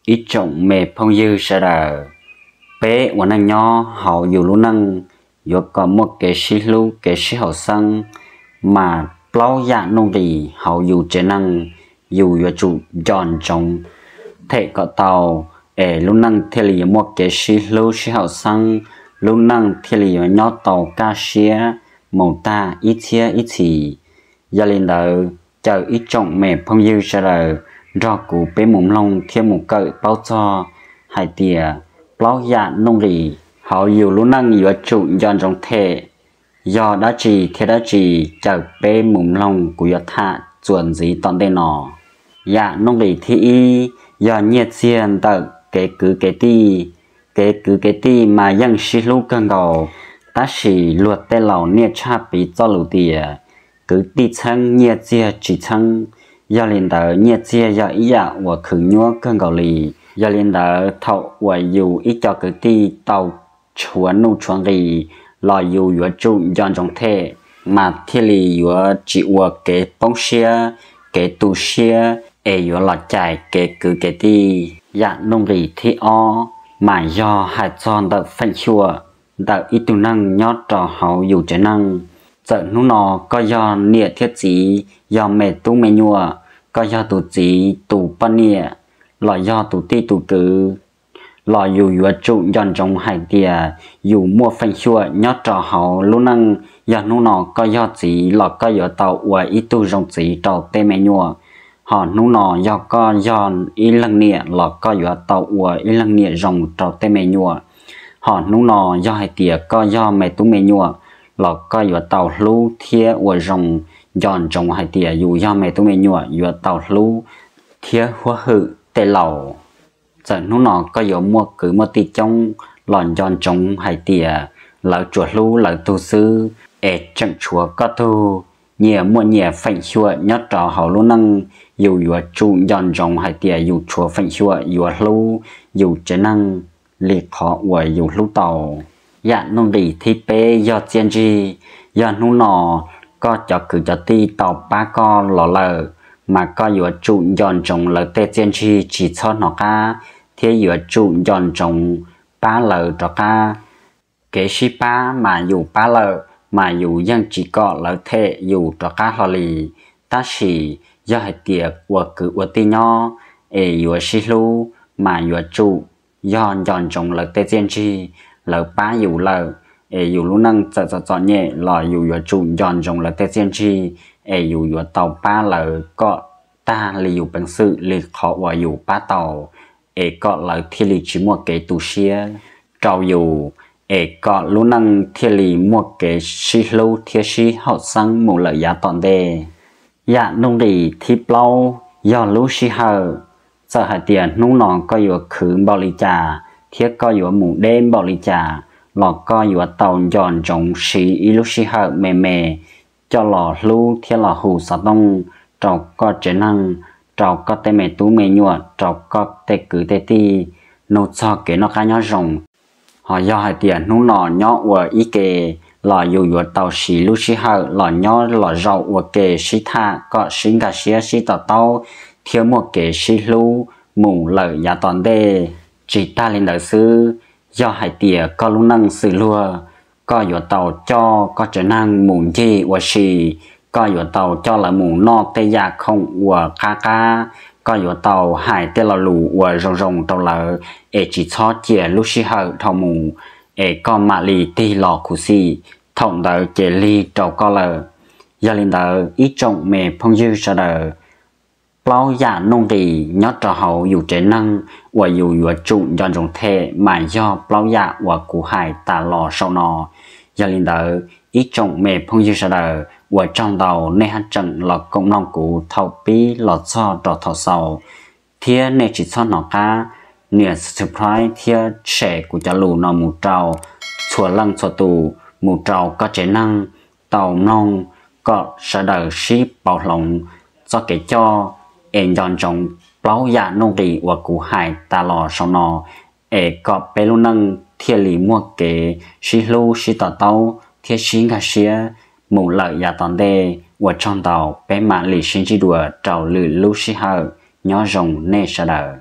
Ib tsoom me phooj ywg sawv daws, peb ua neej nyob hauv yus lub neej yuav kom muaj kev sib hlub kev sib haum xeeb, mas plaub yam nuj nqis hauv yus tsev neeg yus yuav tsum nco ntsoov them kom tau, es lub neej thiaj li yuav muaj kev sib hlub sib haum xeeb, lub neej thiaj li yuav nyob tau kaj siab mus tag ib txhiab ib txhis. Yog li ntawd, caw ib tsoom me phooj ywg sawv daws nrog kuv peb mus mloog thiab mus kawm paub txog hais tias plaub yam nuj nqis hauv yus lub neej yuav tsum nco ntsoov them yog dab tsi thiab dab tsi. Caw peb mus mloog kuv yuav tham txuas ntxiv tom ntej no. Yam nuj nqis thib ib yog nyiaj txiag ntawm kev kwv kev tij. Kev kwv kev tij mas yeej sib hlub kawg nkaus, tab sis luag tej laus niaj tshaj piv txoj lus tias kwv tij txheeb nyiaj txiag tsis txheeb. Yog li ntawd, nyiaj txiag yog ib yam uas khwv nyuab kawg nkaus li. Yog li ntawd, thaum uas yus ib co kwv tij tau tshuav nuj tshuav nqis los yus yuav tsum nco ntsoov them, mas thiaj li yuav tsis ua kev poob siab, kev tu siab es yuav los cais kev kwv kev tij. Yam nuj nqis thib ob mas yog hais txog ntawm feem xyuam ntawm ib tug neeg nyob rau hauv yus tsev neeg. Txawm hnub no koj yog niam thiab txiv, yog me tub me nyuam, koj yog tus txiv tus poj niam los yog tus tij tus kwv, los yus yuav tsum nco ntsoov hais tias yus muaj feem xyuam nyob rau hauv lub neej. Yog hnub no koj yog txiv los koj yuav tau ua ib tug zoo txiv rau tej me nyuam. Hos hnub no yog koj yog ib leeg niam los koj yuav tau ua ib leeg niam zoo rau tej me nyuam. Hos hnub no yog hais tias koj yog me tub me nyuam los koj yuav tau hlub thiab ua zoo. Nco ntsoov hais tias yus yog me tub me nyuam yuav tau hlub thiab huab hwm tej laus. Txawm hnub no koj yuav muaj kwv muaj tij coob los nco ntsoov hais tias lawv tsuas hlub lawv tug xwb, es tseem tshuav koj tug. Nyias muaj nyias feem xyuam nyob rau hauv lub neej, yus yuav tsum nco ntsoov hais tias yus tshuav feem xyuam yuav hlub yus tsev neeg li qhov uas yus hlub tau. Yam nuj nqis thib peb yog txiaj ntsig. Yog hnub no koj cov kwv cov tij tau pab koj los lawm, mas koj yuav tsum nco ntsoov lawv tej txiaj ntsig, tsis txhob hnov qab, thiab yuav tsum nco ntsoov pab lawv rov qab. Kev sib pab mas yus pab lawm, mas yus yeej tsis kom lawv them yus rov qab hlo li. Tab sis yog hais tias ua kwv ua tij nyob es yuav sib hlub, mas yuav tsum yog nco ntsoov lawv tej txiaj ntsig. Lawv pab yus lawm, es yus lub neej txawm txom txom nyem los yus yuav tsum nco ntsoov lawv tej txiaj ntsig, es yus yuav tau pab lawv kom tag li yus peev xwm li qhov uas yus pab tau, es kom lawv thiaj li tsis muaj kev tu siab rau yus, es kom lub neej thiaj li muaj kev sib hlub thiab sib haum xeeb mus lawm yav tom ntej. Yam nuj nqis thib plaub yog lub sij hawm. Txawm hais tias hnub no koj yuav khwv npaum li cas thiab koj yuav mus deb npaum li cas, los koj yuav tau nco ntsoov siv ib lub sij hawm me me coj los hlub thiab los hu xov tooj rau koj tsev neeg, rau koj tej me tub me nyuam, rau koj tej kwv tej tij, nug txog kev noj qab nyob zoo. Ho yog hais tias hnub no nyob ua ib ke, los yus yuav tau siv lub sij hawm los nyob los zaum ua ke sib tham kom sib nkag siab sib to taub thiab muaj kev sib hlub mus lawm yav tom ntej. Tsis tag li ntawd xwb, yog hais tias koj lub neej xws luag, koj yuav tau coj koj tsev neeg mus ncig ua si, koj yuav tau coj lawv mus noj tej yam khoom uas qab qab, koj yuav tau hais tej lo lus uas zoo zoo rau lawv, es tsis txhob cia lub sij hawm dhau mus, es koj mam li tig los khuv xim, thaum ntawd ces lig rau koj lawm. Yog li ntawd, ib tsoom me phooj ywg sawv daws, plaub yam nuj nqis nyob rau hauv yus tsev neeg uas yus yuav tsum nco ntsoov them mas yog plaub yam uas kuv hais tas los saum no. Yog li ntawd, ib tsoom me phooj ywg sawv daws, ua tsaug ntau nej haj tseem los koom mloog kuv thaum pib los txog rau thaum xaus, thiab nej tsis txhob hnov qab nias subscribe thiab share kuv cov lus no mus rau txhua leej txhua tus, mus rau koj tsev neeg tau mloog, kom sawv daws sib pauv hloov txoj kev coj, es nco ntsoov plaub yam nuj nqis uas kuv hais tas los saum no, es kom peb lub neej thiaj li muaj kev sib hlub sib to taub thiab sib nkag siab mus lawm yav tom ntej. Ua tsaug ntau, peb mam li sib ntsib dua rau lwm lub sij hawm. Nyob zoo nej sawv daws.